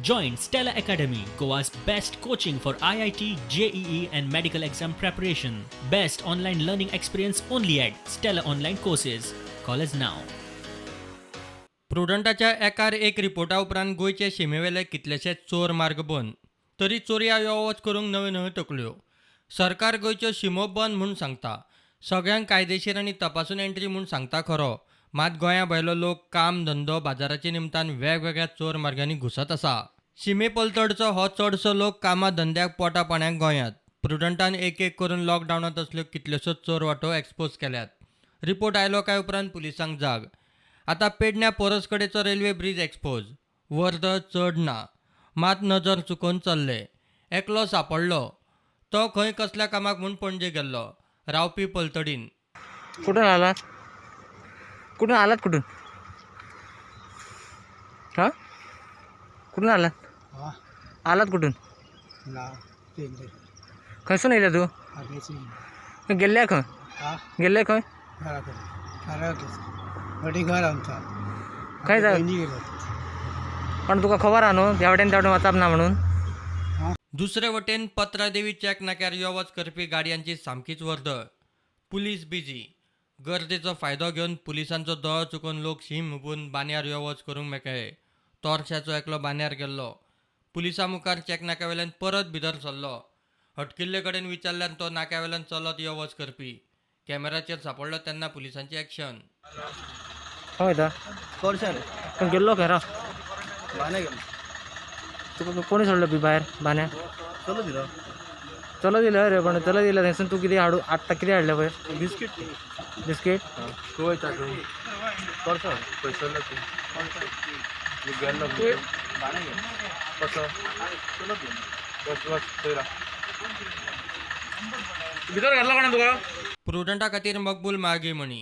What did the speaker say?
Join Stella Academy, Goa's best coaching for IIT, JEE, and medical exam preparation. Best online learning experience only at Stella Online Courses. Call us now. प्रुडंटाच्या एकार एक रिपोर्टा उपरांत गोंयचे शिमेवेले कितलेशेच चोर मार्ग बंद, तरी चोरयां यो वच करूंक नव्यो नव्यो तकल्यो. सरकार गोंयच्यो शिमो बंद म्हूण सांगता, सगळ्यांक कायदेशीर आनी तपासून एंट्री म्हूण सांगता खरो, मात गोंया भायलो लोक काम धंदो बाजाराच्या निमतान वेगवेगळ्या चोर मार्गांनी घुसत आसा. शिमे पलतडचो हो चडसो लोक कामा धंद्याक पोटा पाण्याक गोंयांत. प्रुडंटान एक एक करून लॉकडावनांत असल्यो कितल्योश्योच चोर वाटो एक्सपोज केल्यात. रिपोर्ट आयलो काय उपरांत पुलिसांक जाग. आतां पेडण्या पोरस कडेचो रेल्वे ब्रीज एक्सपोज. वर्द चड ना, मात नजर चुकोवन चल्ले. एकलो सांपडलो, तो खंय कसल्या कामाक म्हूण पणजे गेल्लो, रावपी पलतडीन. कुठून आलात? कुठून आलात? कुठून? हां, कुठून आलात? हा. आलात कुठून? ना पेंडे. खंयसून येयला तूं? हांगाची. गेल्ले खंय? हा. गेल्ले खंय? घरा कडेन, घरा वटी घर आमचा. खंय जा? पयलीं गेलो. पण तुका खबर आहा न्हू ह्या वटेन त्या वटेन वचप ना म्हणून? दुसरे वटेन पत्रादेवी चॅक नाक्यार यो वच करपी गाडयांची सामकीच वर्दळ. Police busy. गर्देचो फायदो घेवन, पुलिसांचो दोळो चुकोवन लोक शीम हुपून बांद्यार यो वच करूंक मेकळे. तोरश्याचो एकलो बांद्यार गेल्लो, पुलिसां मुखार चॅक नाक्यावेल्यान परत भितर सरलो. हटकिल्ले कडेन विचारल्यार तो नाक्यावेल्यान चलत यो वच करपी. कॅमेराचेर सांपडलो तेन्ना पुलिसांची एक्शन. खंय वयता? तोरशा रे. पण गेल्लो खंय? राव. बान्या गेलो. तुका कोणी सोडलं बी भायर बान्या? चलो दिलो. चलो दिलं रे, पण चलो दिलं थंयसून तूं कितें हाडू आत्तां कितें हाडलें पळय? बिस्कीट. बिस्कीट. तूं वयता तूं तोरशा खंयसरलो तूं गेल्लो? बान्या गेलो कसो? चलो दिलो. बस बस, थंय राव. भितर घातला कोणें तुका? प्रुडंटा खातीर मकबूल मार्गी म्हणी.